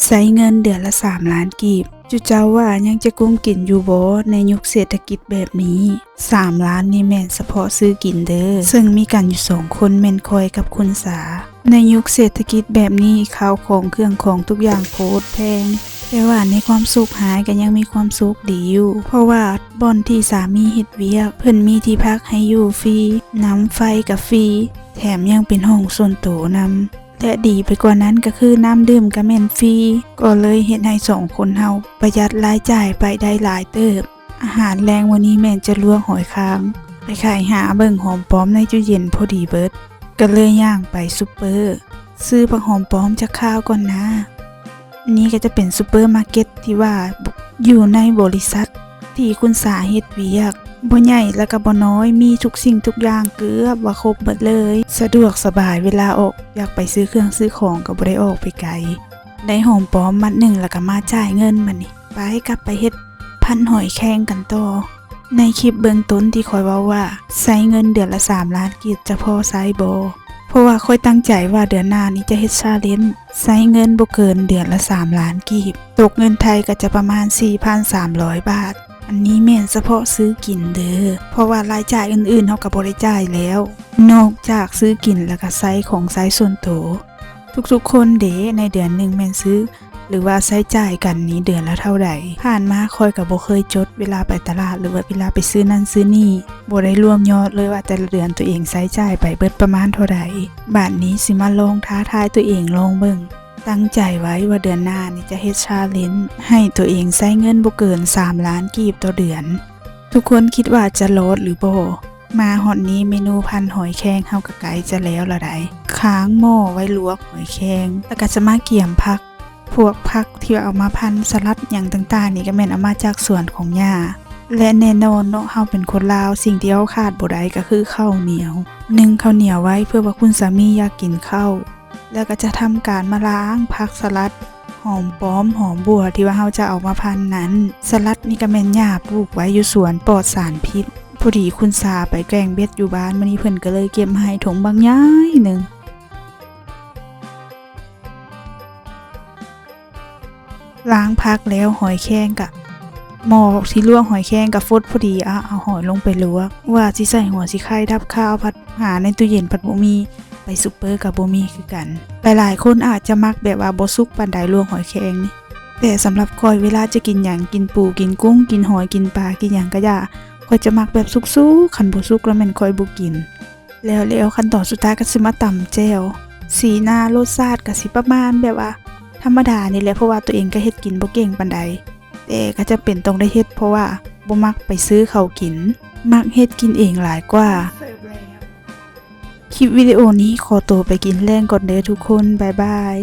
ໃຊ້ເງິນເດືອນລະສາມລ້ານກີບ, ຈຸເຈົ້າວ່າຍັງຈະກຸ້ມກິນຢູ່ບໍ່ໃນຍຸກເສດຖະກິດແບບນີ້? ສາມລ້ານນີ້ແມ່ນສະເພາະຊື້ກິນເດີ້, ເຊິ່ງມີກັນຢູ່ສອງຄົນແມ່ນຂ້ອຍກັບຄຸນສາ. ໃນຍຸກເສດຖະກິດແບບນີ້ ຂ້າວຂອງເຄື່ອງຂອງທຸກຢ່າງໂຄດແພງ, ແຕ່ວ່າໃນຄວາມໂຊກຮ້າຍກໍຍັງມີຄວາມສຸກດີຢູ່, ເພາະວ່າບ່ອນທີ່ສາມີເຮັດວຽກ ເພິ່ນມີທີ່ພັກໃຫ້ຢູ່ຟຣີ, ນ້ຳໄຟກໍຟຣີ, ແຖມຍັງເປັນຫ້ອງສ່ວນໂຕນຳ. ແລະ ດີໄປກວ່ານັ້ນກໍຄືນ້ຳດື່ມກໍແມ່ນຟຣີ, ກໍເລີຍເຮັດໃຫ້ສອງຄົນເຮົາປະຢັດລາຍຈ່າຍໄປໄດ້ຫຼາຍເຕີບ. ອາຫານແລງມື້ນີ້ແມ່ນຈະລວກຫອຍຄາງ, ໄປໄຂຫາເບິ່ງຫອມປ້ອມໃນຕູ້ເຢັນພໍດີເບິດ, ກໍເລີຍຍ່າງໄປຊຸບເປີ ຊື້ຜັກຫອມປ້ອມຈັກຄາວກ່ອນນາ. ນີ້ກໍຈະເປັນຊຸບເປີມາເກັດທີ່ວ່າຢູ່ໃນບໍລິສັດທີ່ຄຸນສາເຮັດວຽກ, ບໍ່ໃຫຍ່ແລ້ວກໍບໍ່ນ້ອຍ, ມີທຸກສິ່ງທຸກຢ່າງເກືອບວ່າຄົບໝົດເລີຍ, ສະດວກສະບາຍ, ເວລາອອກຢາກໄປຊື້ເຄື່ອງຊື້ຂອງກໍບໍ່ໄດ້ອອກໄປໄກ. ໄດ້ຫອມປ້ອມມັດໜຶ່ງແລ້ວກໍມາຈ່າຍເງິນ. ບັດນີ້ໄປ ກັບໄປເຮັດພັນຫອຍແຄງກັນຕໍ່. ໃນຄລິບເບື້ອງຕົ້ນທີ່ຂ້ອຍເວົ້າວ່າ ໃຊ້ເງິນເດືອນລະສາມລ້ານກີບຈະພໍໃຊ້ບໍ່? ເພາະວ່າຂ້ອຍຕັ້ງໃຈວ່າເດືອນໜ້ານີ້ຈະເຮັດຊາເລນ ໃຊ້ເງິນບໍ່ເກີນເດືອນລະສາມລ້ານກີບ, ຕົກເງິນໄທກໍຈະປະມານສີ່ພັນສາມຮ້ອຍບາດ. ອັນນີ້ແມ່ນສະເພາະຊື້ກິນເດີ້, ເພາະວ່າລາຍຈ່າຍອື່ນໆເຮົາກໍບໍ່ໄດ້ຈ່າຍແລ້ວ ນອກຈາກຊື້ກິນແລ້ວກໍໃຊ້ຂອງໃຊ້ສ່ວນໂຕ. ທຸກໆຄົນເດ ໃນເດືອນໜຶ່ງແມ່ນຊື້ ຫຼືວ່າໃຊ້ຈ່າຍກັນນີ້ເດືອນລະເທົ່າໃດ? ຜ່ານມາຂ້ອຍກໍບໍ່ເຄີຍຈົດເວລາໄປຕະຫຼາດ ຫຼືວ່າເວລາໄປຊື້ນັ້ນຊື້ນີ້, ບໍ່ໄດ້ລວມຍອດເລີຍວ່າແຕ່ລະເດືອນຕົວເອງໃຊ້ຈ່າຍໄປເບິດປະມານເທົ່າໃດ. ບາດນີ້ຊິມາລອງທ້າທາຍຕົວເອງລອງເບິ່ງ. ຕັ້ງໃຈໄວ້ວ່າເດືອນໜ້ານີ້ຈະເຮັດຊາເລນໃຫ້ຕົວເອງໃຊ້ເງິນບໍ່ເກີນສາມລ້ານກີບຕໍ່ເດືອນ. ທຸກຄົນຄິດວ່າຈະລອດຫຼືບໍ່? ມາຮອດນີ້ເມນູພັນຫອຍແຄງເຮົາກໍໃກ້ຈະແລ້ວລະໃດ໋. ຄາງໝໍ້ໄວ້ລວກຫອຍແຄງ ແລ້ວກໍຈະມາກຽມຜັກ. ພວກຜັກທີ່ວ່າເອົາມາພັນສະຫຼັດຫຍັງຕ່າງໆນີ້ ກໍແມ່ນເອົາມາຈາກສວນຂອງຍ່າ. ແລະ ແນ່ນອນເນາະ ເຮົາເປັນຄົນລາວ ສິ່ງທີ່ເຮົາຂາດບໍ່ໄດ້ກໍຄືເຂົ້າໜຽວ. ໜຶ້ງເຂົ້າໜຽວໄວ້ເພື່ອວ່າຄຸນສາມີຢາກກິນເຂົ້າ. ແລ້ວກໍຈະທຳການມາລ້າງຜັກສະຫຼັດ, ຫອມປ້ອມ, ຫອມບົ່ວທີ່ວ່າເຮົາຈະເອົາມາພັນນັ້ນ. ສະຫຼັດນີ້ກໍແມ່ນຍ່າປູກໄວ້ຢູ່ສວນປອດສານພິດ. ພໍດີຄຸນສາໄປແກ່ງເບັດຢູ່ບ້ານ, ມື້ນີ້ເພິ່ນກໍເລີຍເກັບມາໃຫ້ຖົງບັກໃຫຍ່ໜຶ່ງ. ລ້າງຜັກແລ້ວ ຫອຍແຄງກະ ໝໍ້ທີ່ລວກຫອຍແຄງກະຟົດພໍດີ ອະ ເອົາຫອຍລົງໄປລວກ. ວ່າຊິໃສ່ຫົວຊິໄຂ່ດັບຄາວ ພັດຫາໃນຕູ້ເຢັນພັດບໍ່ມີ, ໄປຊຸບເປີກະບໍ່ມີຄືກັນ. ຫຼາຍໆຄົນອາດຈະມັກແບບວ່າບໍ່ສຸກປານໃດລວກຫອຍແຄງນີ້, ແຕ່ສຳລັບຂ້ອຍ ເວລາຈະກິນຫຍັງ, ກິນປູ, ກິນກຸ້ງ, ກິນຫອຍ, ກິນປາ, ກິນຫຍັງກະຢ່າ, ຂ້ອຍຈະມັກແບບສຸກໆ, ຄັນບໍ່ສຸກລະແມ່ນຂ້ອຍບໍ່ກິນ. ແລ້ວ ແລ້ວຂັ້ນຕອນສຸດທ້າຍກໍຊິມາຕຳແຈ່ວ. ສີໜ້າລົດຊາດກໍຊິປະມານແບບວ່າທຳມະດານີ້ແຫຼະ, ເພາະວ່າຕົວເອງກໍເຮັດກິນບໍ່ເກັ່ງປານໃດ, ແຕ່ກໍຈຳເປັນຕ້ອງໄດ້ເຮັດ ເພາະວ່າບໍ່ມັກໄປຊື້ເຂົາກິນ, ມັກເຮັດກິນເອງຫຼາຍກວ່າ. ຄລິບວິດີໂອນີ້ຂໍໂຕໄປກິນແລງກ່ອນເດີ້ທຸກຄົນ, ບາຍບາຍ.